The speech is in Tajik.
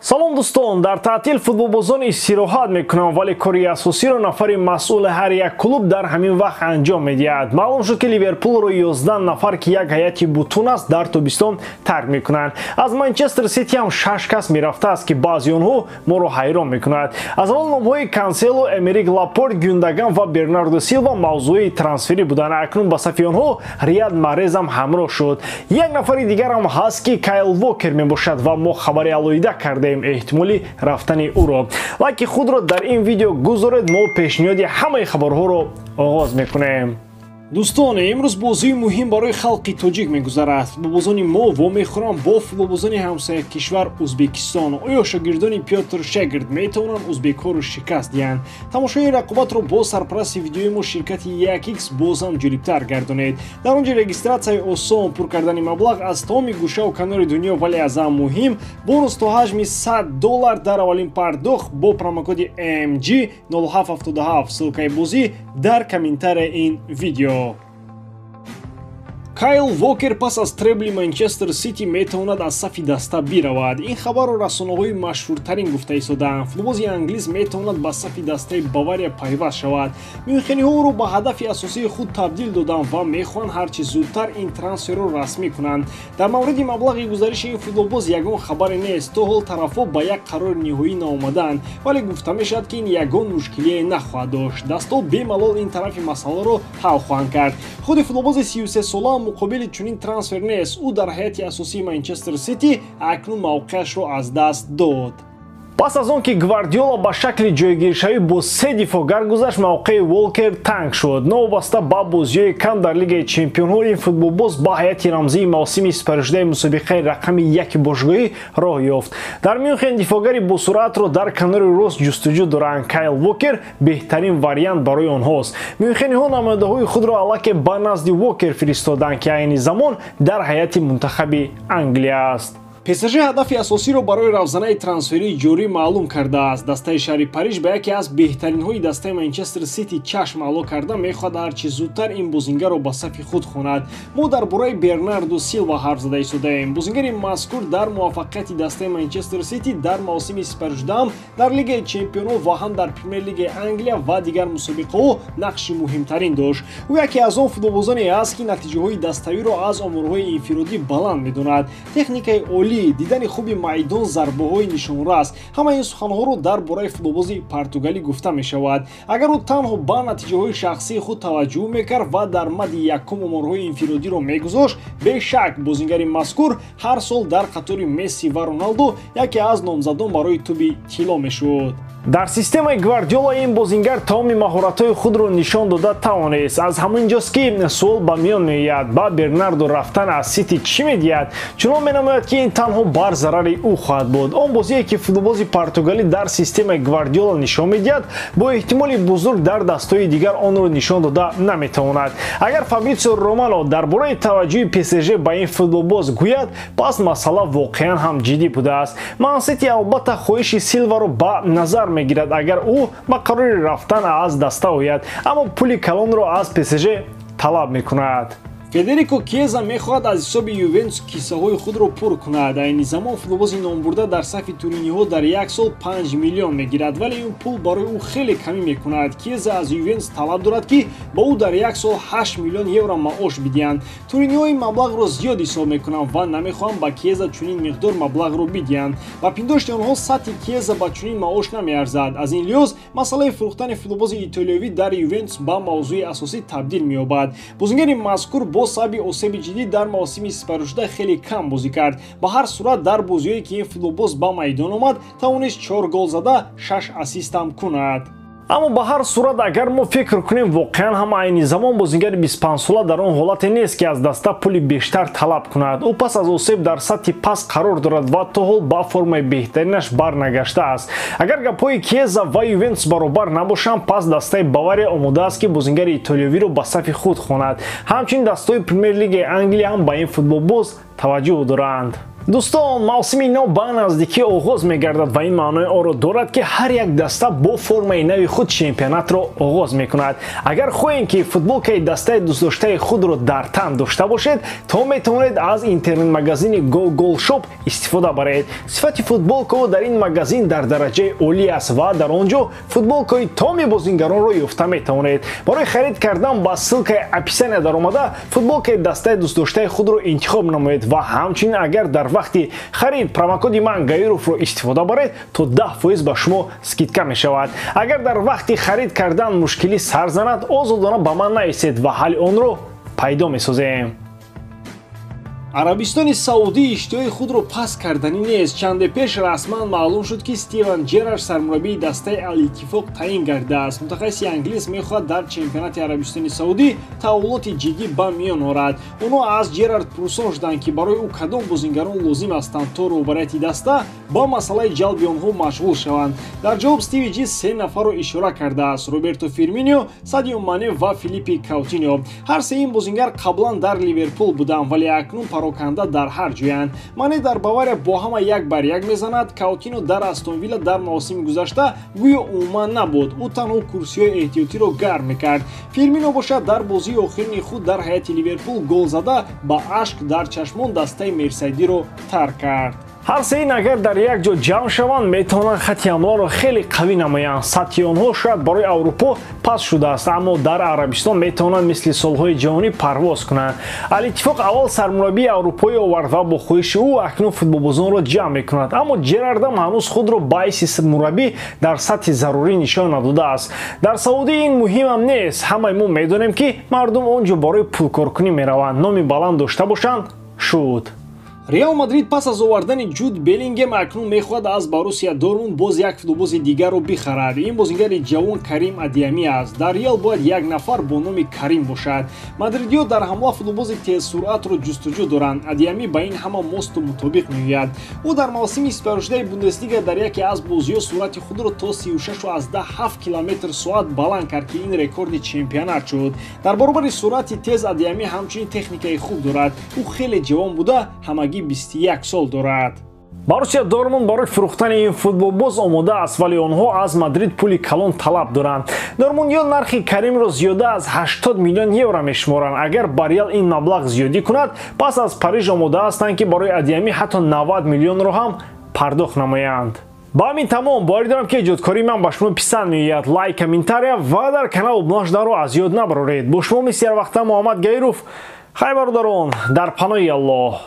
Салом дӯстон, дар таътил футболбозон истироҳат мекунанд, вале кори асосиро нафари масъули ҳар як клуб дар ҳамин вақт анҷом медиҳад. Маълум шуд, ки Ливерпулро 11 нафар, ки як ҳайати бутун аст, дар тобистон тарк мекунанд. Аз Манчестер Сити ҳам 6 кас мерафтааст, ки баъзи онҳо моро ҳайрон мекунад. Аз аввал номҳои Кансело, Эмерик Лапорт, Гюндаган ва Бернардо Силва мавзӯи трансферӣ буданд. Акнун ба сафи онҳо Рияд Маҳрез ҳам ҳамроҳ шуд. Як нафари дигарам ҳаст, ки Кайл Вокер мебошад ва мо хабари алоҳида кардем эҳтимоли рафтани ӯро. Лайки худро дар ин видео гузоред, мо пешниҳоди ҳамаи хабарҳоро оғоз мекунем. Дӯстон, имрӯз бозии муҳим барои халқи тоҷик мегузарад. Футболбозони мо вомехӯранд бо футболбозони ҳамсоя кишвар Ӯзбекистон. Оё шогирдони Пётр Шегрд метавонанд ӯзбекҳоро шикаст диҳанд? Тамошои рақобатро бо сарпарасти видеои мо ширкати 1x боз ҳам ҷолибтар гардонед. Дар он ҷо регистратсияи осон, пур кардани маблағ аз тамоми гӯшаву канори дунё, вале аз ҳам муҳим бонус то ҳаҷми $100 дар аввалин пардохт бо промокоди MG0777. Ссылкаи бозӣ дар комментарияи ин видео. Кайл Вокер пас аз требли Манчестер Сити метавонад аз сафи даста биравад. Ин хабарро расонаҳои машҳуртарин гуфта истодаанд. Футболбози англис метавонад ба сафи дастаи Бавария пайваст шавад. Мюнхениҳо ӯро ба ҳадафи асосии худ табдил доданд ва мехоҳанд ҳарчи зудтар ин трансферро расмӣ кунанд. Дар мавриди маблағи гузариши ин футболбоз ягон хабаре нест. То ҳол тарафҳо ба як қарори ниҳоӣ наомаданд, вале гуфта мешавад, ки ин ягон мушкилие нахоҳад дошт. Дастҳо бемалол ин тарафи масъаларо ҳал хоҳанд кард. Худи футболбози 33сола муқобили чунин трансфер нест. Ӯ дар ҳайати асосии Манчестер Сити акнун мавқеашро аз даст дод. Пас аз он ки Гвардиола ба шакли ҷойгиршавӣ бо се дифоъгар гузашт, мавқеи Волкер танг шуд. Новобаста ба бозиҳои кам дар Лигаи чемпионҳо, ин футболбоз ба ҳайати рамзии мавсими сипаришудаи мусобиқаи рақами яки бошгоҳӣ роҳ ёфт. Дар Мюнхен дифоъгари босуръатро дар канори рост ҷустуҷӯ доранд. Кайл Вокер беҳтарин вариант барои онҳост. Мюнхениҳо намояндаҳои худро аллакай ба назди Вокер фиристоданд, ки айни замон дар ҳайати мунтахаби Англия аст. ПСЖ ҳадафи асосиро барои равзанаи трансферии ҷорӣ маълум кардааст. Дастаи шаҳри Париж ба яке аз беҳтаринҳои дастаи Манчестер Сити чашм ало карда мехоҳад ҳарчи зудтар ин бозингарро ба сафи худ хонад. Мо дар бораи Бернардо Силва ҳарф зада истодаем. Бозингари мазкур дар муваффақияти дастаи Манчестер Сити дар мавсими сипаришудаам дар Лигаи чемпионҳо ва ҳам дар Премер-лигаи Англия ва дигар мусобиқаҳо нақши муҳимтарин дошт. Ӯ яке аз он футболбозоне аст, ки натиҷаҳои даставиро аз оморҳои инфиродӣ баланд медонад. Техникаи олӣ, дидани хуби майдон, зарбаҳои нишонрас, ҳамаи ин суханҳоро дар бораи футболбози португалӣ гуфта мешавад. Агар ӯ танҳо ба натиҷаҳои шахсии худ таваҷҷӯҳ мекард ва дар мади якум оморҳои инфиродиро мегузошт, бешак бозингари мазкур ҳар сол дар қатори Месси ва Роналдо яке аз номзадон барои тӯби тилло мешуд. Дар системаи Гвардиола ин бозингар тамоми маҳоратҳои худро нишон дода тавонист. Аз ҳамин ҷост, ки суол ба миён меояд: ба Бернардо рафтан аз Сити чӣ медиҳад? Чунон менамояд, ки ин танҳо бар зарари ӯ хоҳад буд. Он бозие, ки футболбози португалӣ дар системаи Гвардиола нишон медиҳад, бо эҳтимоли бузург дар дастҳои дигар онро нишон дода наметавонад. Агар Фабритсио Романо дар бораи таваҷҷӯҳи ПСЖ ба ин футболбоз гӯяд, пас масъала воқеан ҳам ҷиддӣ будааст. Ман Сити албатта хоҳиши Силваро ба назар мегирад, агар ӯ ба қарори рафтан аз даста ояд, аммо пули калонро аз ПСЖ талаб мекунад. Федерико Кьеза мехоҳад аз ҳисоби Ювентус киссаҳои худро пур кунад. Айни замон футболбози номбурда дар сафи туриниҳо дар як сол 5 миллион мегирад, вале ин пул барои ӯ хеле камӣ мекунад. Кьеза аз Ювентус талаб дорад, ки ба ӯ дар як сол 8 миллион евро маош бидиҳанд. Туриниҳо ин маблағро зиёд ҳисоб мекунанд ва намехоҳанд ба Кьеза чунин миқдор маблағро бидиҳанд. Ба пиндошти онҳо, сатҳи Кьеза ба чунин маош намеарзад. Аз ин лиҳоз масъалаи фурӯхтани футболбози итолиёвӣ дар Ювентус ба мавзӯи асосӣ табдил меёбад. Бозингари мазкур бо сабаби осеби ҷиддӣ дар мавсими сипаришуда хеле кам бозӣ кард. Ба ҳар сурат, дар бозиҳое, ки ин футболбоз ба майдон омад, тавонист 4 гол зада, 6 ассистам кунад. Аммо ба ҳар сурат, агар мо фикр кунем, воқеан ҳам айни замон бозингари 25сола дар он ҳолате нест, ки аз даста пули бештар талаб кунад. Ӯ пас аз осеб дар сатҳи паст қарор дорад ва то ҳол ба формаи беҳтаринаш барнагаштааст. Агар гапҳои Кьеза ва Ювентус баробар набошанд, пас дастаи Бавария омода аст, ки бозингари итолиёвиро ба сафи худ хонад. Ҳамчунин дастаҳои Премер-лигаи Англия ҳам ба ин футболбоз таваҷҷӯҳ доранд. Дӯстон, мавсими нав ба наздикӣ оғоз мегардад ва ин маънои онро дорад, ки ҳар як даста бо формаи нави худ чемпионатро оғоз мекунад. Агар хоҳем, ки футболкаи дастаи дӯстдоштаи худро дар тан дошта бошед, то метавонед аз интернет-магазини Go Shop истифода баред. Сифати футболкаҳо дар ин магазин дар дараҷаи олӣ аст ва дар он ҷо футболкаҳои томи бозингаронро ёфта метавонед. Барои харид кардан ба ссылкаи описания даромада футболкаи дастаи дӯстдоштаи худро интихоб намоед ва ҳамчунин агар дар вақти харид промокоди ман Гаировро истифода баред, то 10% ба шумо скидка мешавад. Агар дар вақти харид кардан мушкилӣ сар занад, озодона ба ман нависед ва ҳалли онро пайдо месозем. Арабистони Саудӣ иштиҳои худро паст карданӣ нест. Чанде пеш расман маълум шуд, ки Стивен Джерард сармураббии дастаи Ал-Иттифоқ таъин гардидааст. Мутахассиси англис мехоҳад дар чемпионати Арабистони Саудӣ таҳаввулоти ҷиддӣ ба миён орад. Онҳо аз Джерард пурсон шуданд, ки барои ӯ кадом бозингарон лозим ҳастанд, то роҳбарияти даста ба масъалаи ҷалби онҳо машғул шаванд. Дар ҷавоб Стиви Ҷи се нафарро ишора кардааст: Роберто Фирминио, Садио Мане ва Филиппи Каутинио. Ҳар се ин бозингар қаблан дар Ливерпул буданд, вале акнун пароканда дар ҳар ҷоянд. Мане дар Бавария бо ҳама як бар як мезанад. Каутино дар Астон Вилла дар мавсими гузашта гӯё умуман набуд. Ӯ танҳо курсиҳои эҳтиётиро гарм мекард. Фирмино бошад, дар бозии охирини худ дар ҳайати Ливерпул гол зада, ба ашк дар чашмон дастаи Мерсайдиро тарк кард. Ҳар се ин агар дар як ҷо ҷамъ шаванд, метавонанд хатти ҳамларо хеле қавӣ намоянд. Сатҳи онҳо шояд барои Аврупо паст шудааст, аммо дар Арабистон метавонанд мисли солҳои ҷавонӣ парвоз кунанд. Ал-Иттифоқ аввал сармураббии аврупоӣ овард ва бо хоҳиши ӯ акнун футболбозонро ҷамъ мекунад, аммо Джерардам ҳанӯз худро ба ҳайси мураббӣ дар сатҳи зарурӣ нишон надодааст. Дар Саудӣ ин муҳимам нест. Ҳамаи мо медонем, ки мардум он ҷо барои пулкоркунӣ мераванд. Номи баланд дошта бошанд шуд. Реал Мадрид пас аз овардани Ҷуд Беллингем акнун мехоҳад аз Боруссия Дортмунд боз як футболбози дигарро бихарад. Ин бозингари ҷавон Карим Адиами аст. Дар Реал бояд як нафар бо номи Карим бошад. Мадридиё дар ҳамла футболбози тезсуръатро ҷустуҷӯ доранд. Адиами ба ин ҳама мосту мутобиқ меояд. Ӯ дар мавсими сипаришудаи Бундеслига дар яке аз бозиҳо суръати худро то 36,7 км/соат баланд кард, ки ин рекорди чемпионат шуд. Дар баробари суръати тез Адиами ҳамчунин техникаи хуб дорад. Ӯ хеле ҷавон буда, ҳамагӣ 21 сол дорад. Боруссия Дортмунд барои фурӯхтани ин футболбоз омода аст, вале онҳо аз Мадрид пули калон талаб доранд. Дортмундиён нархи Каримро зиёда аз 80 миллион евро мешуморанд. Агар ба Реал ин маблағ зиёдӣ кунад, пас аз Париж омода ҳастанд, ки барои Адиами ҳатто 90 миллионро ҳам пардохт намоянд. Ба ҳамин тамом. Боварӣ дорам, ки эҷодкории ман ба шумо писанд меояд. Лайк, комментария ва дар канал обуна шуданро аз ёд набароред. Бо шумо мисли ҳар вақта Муҳаммад Гаиров. Хайр, бародарон, дар паноҳи Аллоҳ.